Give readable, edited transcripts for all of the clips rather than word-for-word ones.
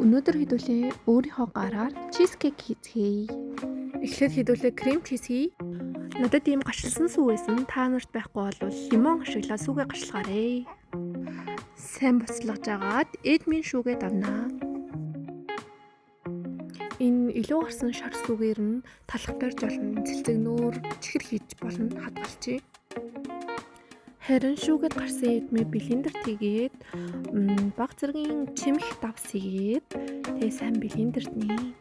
Өнөөдөр хэдүүлээ өөрийнхөө гараар cheesecake хийцгээе. Эхлээд хэдүүлээ cream cheese хий. Надад ийм гашилсан сүү байсан. Та нарт байхгүй бол лимон ашиглаад сүүгээ гашлаарай. Сайн буцалгаж агаад эдмийн шүүгээ давнаа. Энэ илүү гарсан шар сүгээр нь талах барьж болно, цэлцэгнүүр чихэр хийж болно, хадгалчихъя. Харин шүүгээд гарсан эдмээ блендер хийгээд баг зэргийн чимх давс хийгээд тэгээ сайн блендерднэ.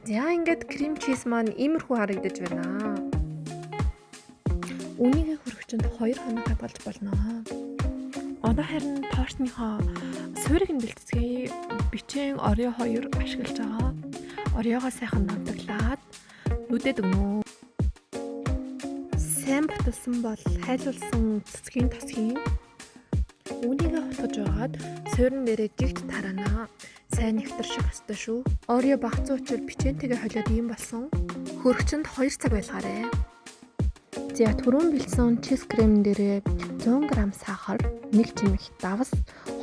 За ингээд cream cheese маань иймэрхүү харагдаж байна. Үүнийг хөргөчөнд 2 хоног хадгалж болно. Одоо харин тортныхоо суурийг нь бэлтгэе. Бичэн Oreo 2 ашиглаж байгаа. Oreo-го сайхан донтоглаад нүдэд өгнө. Сайн баталсан бол хайлуулсан цэцгийн тосгийн үүнийгээ хутгаж байгаад суурин дээрээ жигт тараана. Сайн нэгтэр шиг өстой шүү. Oreo багцсан учраас бичэнтэйгээ холиод ийм болсон. Хөргөчөнд 2 цаг байлгаарай. За түрүүн бэлдсэн cheese cream дээрээ 100 г сахар, 1 чимэх давс,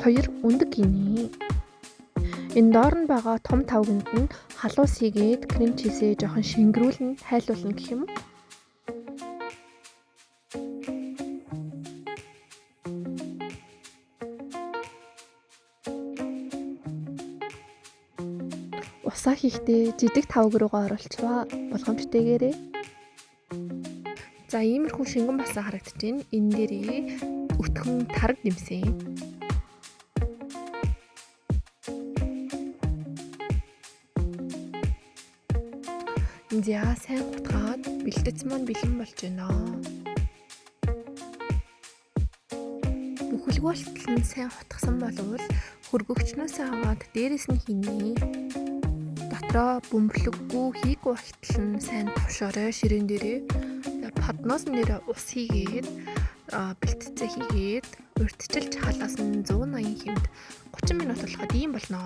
2 өндөг гинэ. Энэ доор нь байгаа том тавганд нь халуус хийгээд крем чизээ жоохон шингэрүүлнэ, хайлуулна гэх юм. Усаа хийхдээ жижиг тавг руугаа оруулчихваа. Болгоомжтойгээрээ. За иймэрхүү шингэн болсон харагдаж байна. Энэ дээрээ өтгөн тараг нэмсэн. За сайн хутгаад бэлтгэц маань бэлэн болж байна. Бүхэлгүй болтол нь сайн хутгсан болвол хөргөгчнөөсөө аваад дээрээс нь хийнэ. Дотроо бөмбөрлөггүй хийгүй болтол нь сайн товшоорой ширээн дээрээ. Подноос нь нэрээ ус хийгээд бэлтцээ хийгээд урьдчилж халаас нь 180 хэмт 30 минут болоход ийм болно.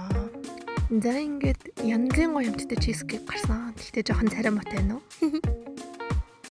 За ингээд янзын гоё юмттай cheesecake гарсан. Гэхдээ жоохон царай муутай байна уу?